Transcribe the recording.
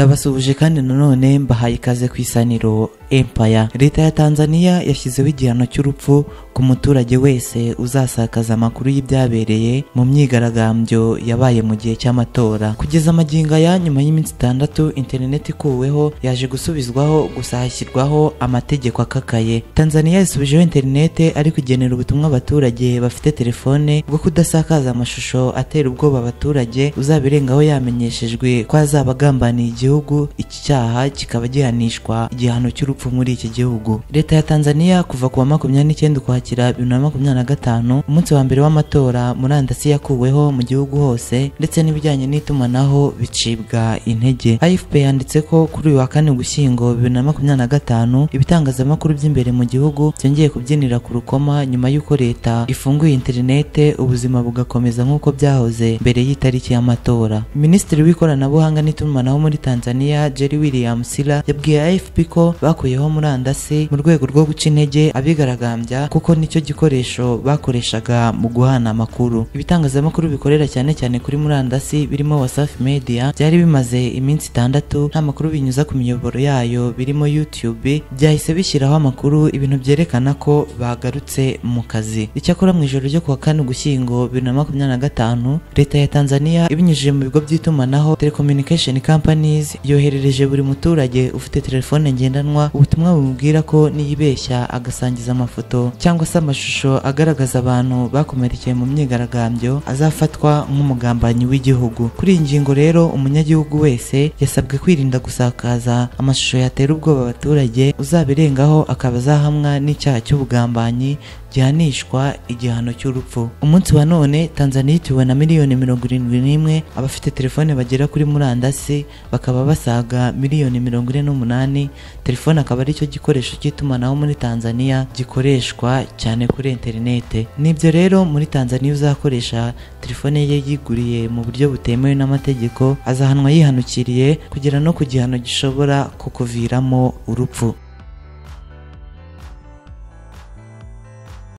Ndabasuhuje kandi nanone mbahaye ikaze ku Isaniro Empire. Leta ya Tanzania yashyizeho igihano cy'urupfu ku muturage wese uzasakaza amakuru y'ibyabereye mu myigaragambyo yabaye mu gihe cy'amatora. Kugeza amagingo aya, nyuma y'iminsi 6 interineti ikuweho yaje gusubizwaho, gusa hashyirwaho amategeko akakaye. Tanzania yasubijeho interineti ariko igenera ubutumwa abaturage bafite telefone bwo kudasakaza amashusho atera ubwoba abaturage, uzabirengaho yamenyeshejwe ko azaba agambaniye igihugu. Iki cyaha kikaba gihanishwa igihano cy'urupfu muri iki gihugu. Leta ya Tanzania kuva ku wa 29 Ukwakira 2025, umunsi wa mbere w'amatora, murandasi yakuweho mu gihugu hose ndetse n'ibijyanye n'itumanaho bicibwa intege. AFP yanditse ko kuri uyu wa 4 Ugushyingo 2025 ibitangazamakuru by'imbere mu gihugu byongeye kubyinira ku rukoma nyuma y'uko leta ifunguye interinete, ubuzima bugakomeza nk'uko byahoze mbere y'itariki y'amatora. Minisitiri w'ikoranabuhanga n'itumanaho muri Tanzania, Jerry William Sila, yabwiye AFP ko bakuyeho murandasi mu rwego rwo guca intege abigaragambya, kuko nicyo gikoresho bakoreshaga mu guhana amakuru. Ibitangazamakuru bikorera cyane cyane kuri murandasi birimo Wasafi Media byari bimaze iminsi 6 nta makuru binyuza ku miyoboro yayo birimo YouTube, byahise bishyiraho amakuru, ibintu byerekana ko bagarutse mu kazi. Icyakora mu ijoro ryo kuwa 4 Ugushyingo 2025, leta ya Tanzania ibinyujije mu bigo by'itumanaho telecommunication companies yoherereje buri muturage ufite telefone ngendanwa ubutumwa bumubwira ko niyibeshya agasangiza amafoto cyangwa se amashusho agaragaza abantu bakomerekeye mu myigaragambyo azafatwa nk'umugambanyi w'igihugu. Kuri iyi ngingo rero, umunyagihugu wese yasabwe kwirinda gusakaza amashusho yatera ubwoba abaturage, uzabirengaho akaba azahamwa n'icyaha cy'ubugambanyi gihanishwa igihano cy'urupfu. Umunsi wa none Tanzania ituwe na miliyoni 71, abafite telefone bagera kuri murandasi bakaba basaga miliyoni 48. Telefone akaba aricyo gikoresho cy'itumanaho muri Tanzania gikoreshwa cyane kuri interinete. Nibyo rero, muri Tanzania uzakoresha telefone ye yiguriye mu buryo butemewe n'amategeko azahanwa yihanukiriye kugera no ku gihano gishobora kukuviramo urupfu.